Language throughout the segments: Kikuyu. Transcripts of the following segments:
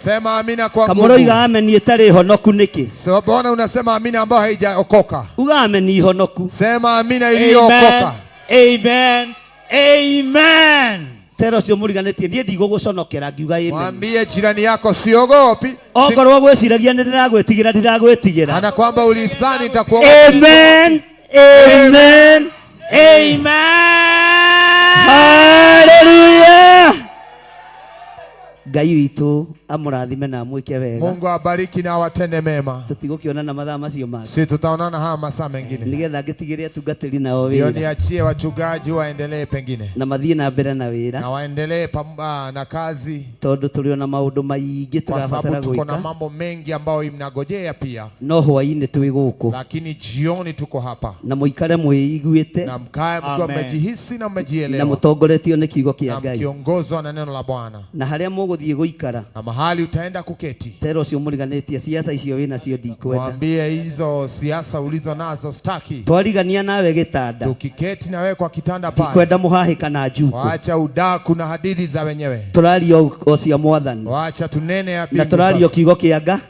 Sema amina kwa Kamũroiga nguvu. ameni ĩtarĩ honoku nĩkĩ? So Bwana unasema amina ambayo haijaokoka. Uga ameni honoku. Sema amina Amen. iliyookoka. Amen. Amen. Tera ũcio mũriganĩtie niĩ ndigũgũconokera ngiuga amen. Mwambie jirani yako siogopi. Okorwo gwĩciragia nĩ ndĩragwĩtigĩra ndiragwĩtigĩra. Ana kwamba ulidhani nitakuogopa. Amen. Amen. Amen. Hallelujah. Ngai witũ amũrathime na amwĩke wega. Mungu awabariki na awatende mema. Tũtigũkĩonana mathaa macio mangĩ. Si tutaonana haya masaa mengine. Nĩgetha ngĩtigĩre atungatĩri nao Ndio wĩra niachie wachungaji waendelee pengine na mathiĩ na mbere na wĩra na waendelee na kazi, tondũ tũrĩ ona maũndũ maingĩ kwa tũrabatara sababu tuko na gwĩka mambo mengi ambayo mnagojea pia, no hwainĩ twĩ gũkũ lakini jioni tuko hapa na mũikare mwĩiguĩte na mkae mkiwa Amen. mmejihisi na na mmejielewa mũtongoretio nĩ kiugo kĩa na Ngai mkiongozwa na neno la Bwana, na harĩa mũgũthiĩ gũikara na mahali utaenda kuketi, tera ũcio mũriganĩtie siasa icio wĩ nacio ndikwenda. mwambie hizo siasa ulizo nazo staki. Twarigania nawe gĩtanda Tukiketi na wewe kwa kitanda pale, ndikwenda mũhahĩ kana njuku. waacha udaku na hadithi za wenyewe, Tũraria o cia mwathani waacha tunene ya na mbingu tũraria sasa. kiugo kĩa nga.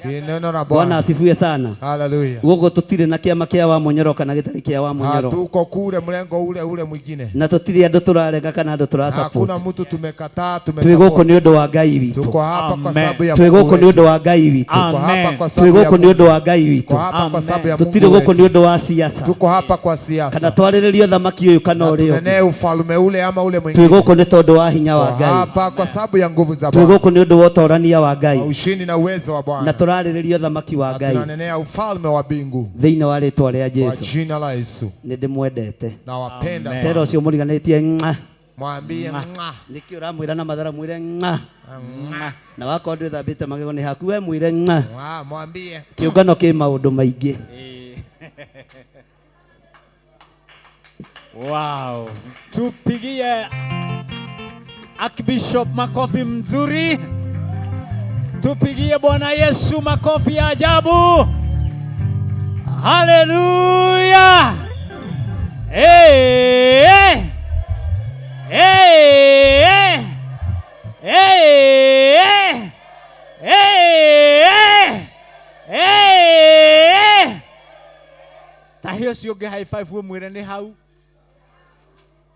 Neno la Bwana Bwana. asifiwe sana. Haleluya. Gũkũ tũtirĩ na kĩama kĩa wa mũnyoro kana gĩtarĩ kĩa wa mũnyoro Hatuko kule mlengo ule ule mwingine, na tũtirĩ andũ tũrarega kana andũ hakuna tũrasupport. mtu tumekataa, Twĩ gũkũ tumesupport. nĩ ũndũ wa Ngai witũ. Tuko hapa kwa Amen. sababu ya Twĩ Mungu gũkũ nĩ wetu. ũndũ wa Ngai witũ. Tuko hapa Amen. kwa Twĩ sababu ya gũkũ nĩ Mungu. ũndũ wa Ngai Tuko witũ. hapa kwa sababu ya Tũtirĩ Mungu gũkũ nĩ wetu. ũndũ wa siasa Tuko hapa kwa kana siasa twarĩrĩrie ũthamaki ũyũ kana na ũrĩa ũngĩ. tunenee ufalme ule ama ule Twĩ mwingine. gũkũ nĩ tondũ wa hinya wa Tuko Ngai. hapa kwa sababu ya nguvu za Twĩ Bwana, gũkũ nĩ ũndũ wa ũtorania wa Ngai wa ushindi na uwezo wa na Bwana, tũrarĩrĩria ũthamaki wa na Ngai tunanenea ufalme wa mbingu thĩinĩ wa rĩtwa rĩa kwa Jesu. jina la Yesu. Nĩ ndĩmwendete. Na wapenda Amen. Tera sana, ũcio mũriganĩtie ng'a. mwambie ng'a Nĩkĩ ũramwĩra na mathara mwĩre ng'a. ng'a Na wakorwo ndwĩthambĩte magego nĩ haku we mwĩre ng'a. ng'a, mwambie Kĩũngano kĩ maũndũ maingĩ. Wow. Tupigie Archbishop makofi mzuri. Tupigie Bwana Yesu makofi ya ajabu. Haleluya. Hey, hey. Hey, hey. Hey, hey. Hey, hey. Tahe ũcio ũngĩ high five ũmwĩre nĩ hau,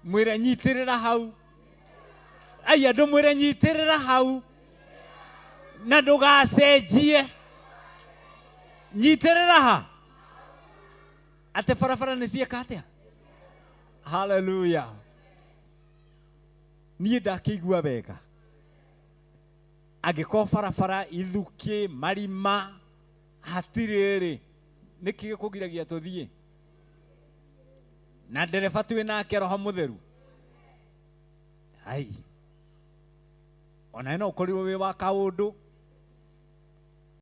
mwĩre nyitĩrĩra hau, ai andũ mwĩre nyitĩrĩra hau na ndũgacenjie, nyitĩrĩra ha atĩ barabara nĩ cieka atĩa. Haleluya. Niĩ ndakĩigua wega angĩkorwo barabara ithukĩ marima hatirĩ rĩ, nĩkĩ gĩkũgiragia tũthiĩ na ndereba twĩ nake roho mũtheru? Ai, ona no ũkorirwo wĩ wa kaũndũ